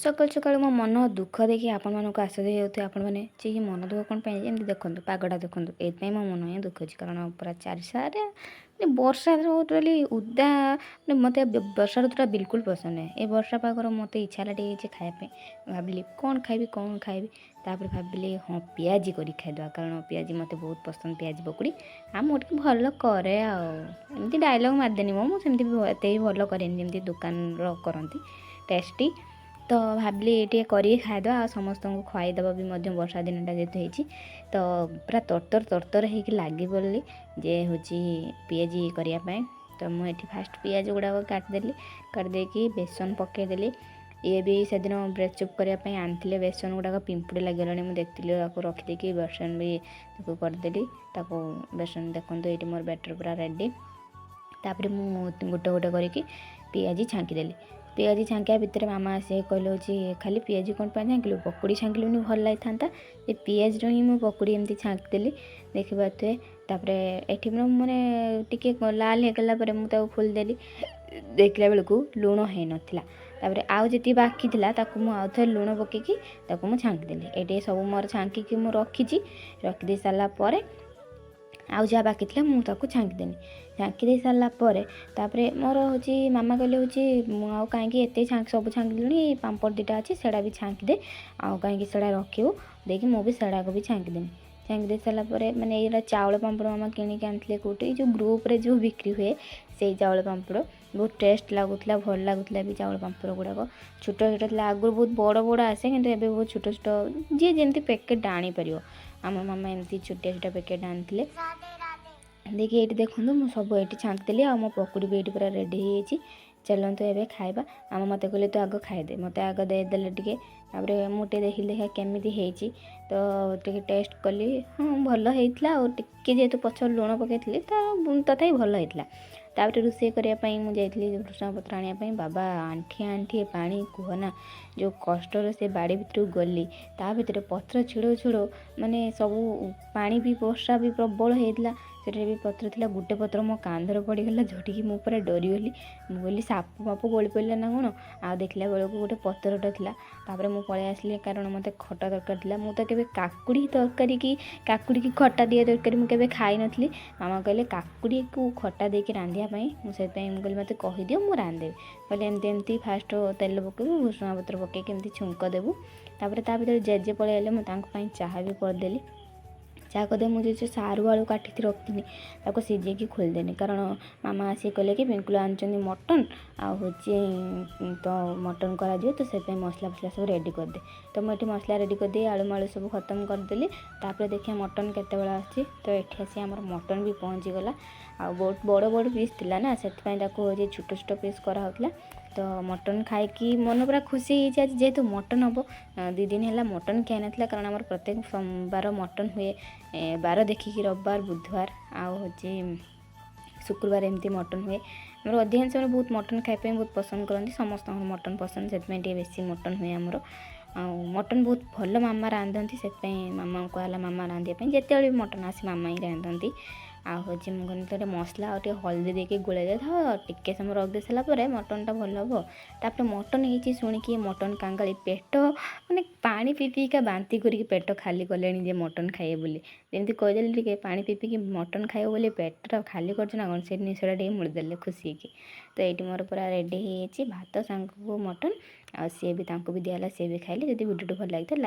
ସକାଳୁ ସକାଳୁ ମୋ ମନ ଦୁଃଖ ଦେଖି ଆପଣମାନଙ୍କୁ ଆଶ୍ଚର୍ଯ୍ୟ ହେଉଥିବେ ଆପଣମାନେ ଯେ ଇଏ ମନ ଦୁଃଖ କ'ଣ ପାଇଁ। ଏମିତି ଦେଖନ୍ତୁ, ପାଗଟା ଦେଖନ୍ତୁ। ଏଇଥିପାଇଁ ମୋ ମନ ହିଁ ଦୁଃଖ ଅଛି, କାରଣ ପୁରା ଚାରିସାରେ ମାନେ ବର୍ଷା ଟୋଟାଲି ଉଦା। ମାନେ ମୋତେ ବର୍ଷା ଋତୁଟା ବିଲକୁଲ ପସନ୍ଦ ନୁହେଁ। ଏ ବର୍ଷା ପାଗର ମୋତେ ଇଚ୍ଛା ହେଲା ଟିକେ କିଛି ଖାଇବା ପାଇଁ। ଭାବିଲି କ'ଣ ଖାଇବି, କ'ଣ ଖାଇବି? ତାପରେ ଭାବିଲି, ହଁ, ପିଆଜି କରିକି ଖାଇଦେବା, କାରଣ ପିଆଜି ମୋତେ ବହୁତ ପସନ୍ଦ, ପିଆଜି ପକୁଡ଼ି। ଆଉ ମୁଁ ଟିକେ ଭଲ କରେ। ଆଉ ଏମିତି ଡାଇଲଗ୍ ମାରିଦେନି ମୁଁ ସେମିତି ବି ଏତେ ବି ଭଲ କରେନି, ଯେମିତି ଦୋକାନର କରନ୍ତି ଟେଷ୍ଟି। ତ ଭାବିଲି ଟିକେ କରିକି ଖାଇଦେବା ଆଉ ସମସ୍ତଙ୍କୁ ଖୁଆଇଦେବା ବି ମଧ୍ୟ। ବର୍ଷା ଦିନଟା ଯେହେତୁ ହେଇଛି, ତ ପୁରା ତରତର ତରତର ହେଇକି ଲାଗି ପଡ଼ିଲି ଯେ ହେଉଛି ପିଆଜି କରିବା ପାଇଁ। ତ ମୁଁ ଏଠି ଫାଷ୍ଟ ପିଆଜ ଗୁଡ଼ାକ କାଟିଦେଲି। କାଟିଦେଇକି ବେସନ ପକାଇଦେଲି। ଇଏ ବି ସେଦିନ ବ୍ରେଡ଼୍ ଚପ୍ କରିବା ପାଇଁ ଆଣିଥିଲେ ବେସନ ଗୁଡ଼ାକ, ପିମ୍ପୁଡ଼ି ଲାଗିଗଲାଣି ମୁଁ ଦେଖିଥିଲି। ତାକୁ ରଖିଦେଇକି ବେସନ ବି ତାକୁ କରିଦେଲି ତାକୁ ବେସନ। ଦେଖନ୍ତୁ, ଏଇଠି ମୋର ବ୍ୟାଟର୍ ପୁରା ରେଡ଼ି। ତାପରେ ମୁଁ ଗୋଟେ ଗୋଟେ କରିକି ପିଆଜି ଛାଙ୍କିଦେଲି। ପିଆଜି ଛାଙ୍କିବା ଭିତରେ ମାମା ଆସିକି କହିଲେ ହେଉଛି, ଖାଲି ପିଆଜି କ'ଣ ପାଇଁ ଛାଙ୍କିଲୁ, ପକୁଡ଼ି ଛାଙ୍କିଲୁନି, ଭଲ ଲାଗିଥାନ୍ତା। ଏ ପିଆଜିରୁ ହିଁ ମୁଁ ପକୁଡ଼ି ଏମିତି ଛାଙ୍କିଦେଲି, ଦେଖିପାରୁଥିବେ। ତାପରେ ଏଠି ମୁଁ ମାନେ ଟିକେ ଲାଲ ହେଇଗଲା ପରେ ମୁଁ ତାକୁ ଖୋଲିଦେଲି। ଦେଖିଲା ବେଳକୁ ଲୁଣ ହେଇନଥିଲା। ତାପରେ ଆଉ ଯେତିକି ବାକି ଥିଲା, ତାକୁ ମୁଁ ଆଉ ଥରେ ଲୁଣ ପକେଇକି ତାକୁ ମୁଁ ଛାଙ୍କିଦେଲି। ଏଇଠି ସବୁ ମୋର ଛାଙ୍କିକି ମୁଁ ରଖିଛି। ରଖିଦେଇ ସାରିଲା ପରେ ଆଉ ଯାହା ବାକି ଥିଲା, ମୁଁ ତାକୁ ଛାଙ୍କିଦେଲି। ଛାଙ୍କି ଦେଇ ସାରିଲା ପରେ ତାପରେ ମୋର ହେଉଛି ମାମା କହିଲେ ହେଉଛି, ମୁଁ ଆଉ କାହିଁକି ଏତେ ଛାଙ୍କି, ସବୁ ଛାଙ୍କିଦେଲୁଣି, ପାମ୍ପଡ଼ ଦୁଇଟା ଅଛି, ସେଇଟା ବି ଛାଙ୍କିଦେ, ଆଉ କାହିଁକି ସେଇଟା ରଖିବୁ। ଦେଇକି ମୁଁ ବି ସେଇଟାକୁ ବି ଛାଙ୍କିଦେଲି। ଛାଙ୍କି ଦେଇ ସାରିଲା ପରେ ମାନେ ଏଇଟା ଚାଉଳ ପାମ୍ପଡ଼ ମାମା କିଣିକି ଆଣିଥିଲେ କେଉଁଠି, ଏଇ ଯେଉଁ ଗ୍ରୁପ୍ରେ ଯେଉଁ ବିକ୍ରି ହୁଏ, ସେଇ ଚାଉଳ ପାମ୍ପଡ଼। ବହୁତ ଟେଷ୍ଟ ଲାଗୁଥିଲା, ଭଲ ଲାଗୁଥିଲା ବି। ଚାଉଳ ପାମ୍ପଡ଼ ଗୁଡ଼ାକ ଛୋଟ ଛୋଟ ଥିଲା। ଆଗରୁ ବହୁତ ବଡ଼ ବଡ଼ ଆସେ, କିନ୍ତୁ ଏବେ ବହୁତ ଛୋଟ ଛୋଟ, ଯିଏ ଯେମିତି ପ୍ୟାକେଟ୍ ଆଣିପାରିବ। ଆମ ମାମା ଏମିତି ଛୋଟିଆ ଛୋଟିଆ ପ୍ୟାକେଟ୍ ଆଣିଥିଲେ। ଦେଖି ଏଇଠି ଦେଖନ୍ତୁ, ମୁଁ ସବୁ ଏଇଠି ଛାଙ୍କିଦେଲି ଆଉ ମୋ ପକୁଡ଼ି ବି ଏଇଠି ପୁରା ରେଡ଼ି ହେଇଯାଇଛି। ଚାଲନ୍ତୁ ଏବେ ଖାଇବା। ଆମ ମୋତେ କହିଲେ, ତୁ ଆଗ ଖାଇଦେ। ମୋତେ ଆଗ ଦେଇଦେଲେ ଟିକେ। ତାପରେ ମୁଁ ଟିକେ ଦେଖିଲି, ଦେଖିବା କେମିତି ହେଇଛି। ତ ଟିକେ ଟେଷ୍ଟ କଲି, ହଁ, ଭଲ ହେଇଥିଲା। ଆଉ ଟିକେ ଯେହେତୁ ପଛରେ ଲୁଣ ପକାଇଥିଲି, ତ ତଥାପି ଭଲ ହେଇଥିଲା। ତାପରେ ରୋଷେଇ କରିବା ପାଇଁ ମୁଁ ଯାଇଥିଲି ଭୃଷଙ୍ଗ ପତ୍ର ଆଣିବା ପାଇଁ। ବାବା, ଆଣ୍ଠିଏ ଆଣ୍ଠିଏ ପାଣି, କୁହନା ଯେଉଁ କଷ୍ଟରେ ସେ ବାଡ଼ି ଭିତରକୁ ଗଲି। ତା ଭିତରେ ପତ୍ର ଛିଡ଼ଉ ଛିଡ଼ଉ ମାନେ ସବୁ ପାଣି ବି, ବର୍ଷା ବି ପ୍ରବଳ ହେଇଥିଲା। ସେଠାରେ ବି ପତ୍ର ଥିଲା। ଗୋଟେ ପତ୍ର ମୋ କାନ୍ଧରେ ପଡ଼ିଗଲା, ଯେଉଁଠିକି ମୁଁ ପୁରା ଡରିଗଲି। ମୁଁ କହିଲି, ସାପ ଫାପ ଗଳି ପଡ଼ିଲା ନା କ'ଣ? ଆଉ ଦେଖିଲା ବେଳକୁ ଗୋଟେ ପତ୍ରଟା ଥିଲା। ତାପରେ ମୁଁ ପଳେଇ ଆସିଲି, କାରଣ ମୋତେ ଖଟା ଦରକାର ଥିଲା। ମୁଁ ତ କେବେ କାକୁଡ଼ି ତରକାରୀ କି କାକୁଡ଼ିକି ଖଟା ଦିଆ ତରକାରୀ ମୁଁ କେବେ ଖାଇନଥିଲି। ମାମା କହିଲେ କାକୁଡ଼ିକୁ ଖଟା ଦେଇକି ରାନ୍ଧିବା ପାଇଁ। ମୁଁ ସେଥିପାଇଁ ମୁଁ କହିଲି, ମୋତେ କହିଦିଅ, ମୁଁ ରାନ୍ଧିଦେବି। କହିଲେ, ଏମିତି ଏମିତି ଫାଷ୍ଟ ତେଲ ପକାଇବୁ, ଭୃଷଙ୍ଗ ପତ୍ର ପକାଇକି ଏମିତି ଛୁଙ୍କ ଦେବୁ। ତାପରେ ତା ଭିତରେ ଜେଜେ ପଳେଇ ଆଇଲେ। ମୁଁ ତାଙ୍କ ପାଇଁ ଚାହା ବି କରିଦେଲି। ଚାହା କରିଦେଇ ମୁଁ ଯେଉଁ ସାରୁ ଆଳୁ କାଟିକି ରଖିଥିଲି, ତାକୁ ସିଝେଇକି ଖୋଲିଦେଲି, କାରଣ ମାମା ଆସିକି କହିଲେ କି ପିଙ୍କୁଲ ଆଣିଛନ୍ତି ମଟନ୍ ଆଉ ହେଉଛି ତ ମଟନ୍ କରାଯିବ, ତ ସେଥିପାଇଁ ମସଲା ଫସଲା ସବୁ ରେଡ଼ି କରିଦେ। ତ ମୁଁ ଏଠି ମସଲା ରେଡ଼ି କରିଦେଇ ଆଳୁ ମାଳୁ ସବୁ ଖତମ କରିଦେଲି। ତାପରେ ଦେଖିବା ମଟନ୍ କେତେବେଳେ ଆସୁଛି। ତ ଏଠି ଆସି ଆମର ମଟନ୍ ବି ପହଞ୍ଚିଗଲା। ଆଉ ବହୁତ ବଡ଼ ବଡ଼ ପିସ୍ ଥିଲା ନା, ସେଥିପାଇଁ ତାକୁ ହେଉଛି ଛୋଟ ଛୋଟ ପିସ୍ କରାହେଉଥିଲା। ତ ମଟନ୍ ଖାଇକି ମନ ପୁରା ଖୁସି ହେଇଯାଇଛି ଆଜି, ଯେହେତୁ ମଟନ୍ ହେବ। 2 ଦିନ ହେଲା ମଟନ୍ ଖିଆ ନଥିଲା, କାରଣ ଆମର ପ୍ରତ୍ୟେକ ସୋମବାର ମଟନ୍ ହୁଏ। ବାର ଦେଖିକି ରବିବାର, ବୁଧବାର ଆଉ ହେଉଛି ଶୁକ୍ରବାର ଏମିତି ମଟନ୍ ହୁଏ ଆମର। ଅଧିକାଂଶ ମାନେ ବହୁତ ମଟନ୍ ଖାଇବା ପାଇଁ ବହୁତ ପସନ୍ଦ କରନ୍ତି। ସମସ୍ତଙ୍କର ମଟନ୍ ପସନ୍ଦ, ସେଥିପାଇଁ ଟିକେ ବେଶୀ ମଟନ୍ ହୁଏ ଆମର। ଆଉ ମଟନ୍ ବହୁତ ଭଲ ମାମା ରାନ୍ଧନ୍ତି, ସେଥିପାଇଁ ମାମାଙ୍କୁ କୁହାହେଲା ମାମା ରାନ୍ଧିବା ପାଇଁ। ଯେତେବେଳେ ବି ମଟନ୍ ଆସେ, ମାମା ହିଁ ରାନ୍ଧନ୍ତି। ଆଉ ହେଉଛି ମୁଁ କହିଲି, ଟିକେ ମସଲା ଆଉ ଟିକେ ହଳଦୀ ଦେଇକି ଗୋଳେଇ ଦେଇଥାଅ, ଟିକେ ସମୟ ରଖିଦେଇ ସାରିଲା ପରେ ମଟନ୍ଟା ଭଲ ହେବ। ତାପରେ ମଟନ୍ ହେଇଛି ଶୁଣିକି ମଟନ୍ କାଙ୍ଗାଳି ପେଟ ମାନେ ପାଣି ପିଇ ପିଇକା ବାନ୍ତି କରିକି ପେଟ ଖାଲି କଲେଣି ଯେ ମଟନ୍ ଖାଇବେ ବୋଲି। ଯେମିତି କହିଦେଲି ଟିକେ ପାଣି ପିଇ ପିଇକି ମଟନ୍ ଖାଇବ ବୋଲି ପେଟଟା ଖାଲି କରୁଛି ନା କ'ଣ, ସେ ଜିନିଷଟା ଟିକେ ମୁଳିଦେଲେ ଖୁସି ହେଇକି। ତ ଏଇଠି ମୋର ପୁରା ରେଡ଼ି ହେଇଯାଇଛି ଭାତ ସାଙ୍ଗକୁ ମଟନ୍। ଆଉ ସିଏ ବି ତାଙ୍କୁ ବି ଦିଆହେଲା, ସିଏ ବି ଖାଇଲେ। ଯଦି ଭିଡ଼ିଓଟି ଭଲ ଲାଗିଥାଏ, ଲାଇକ୍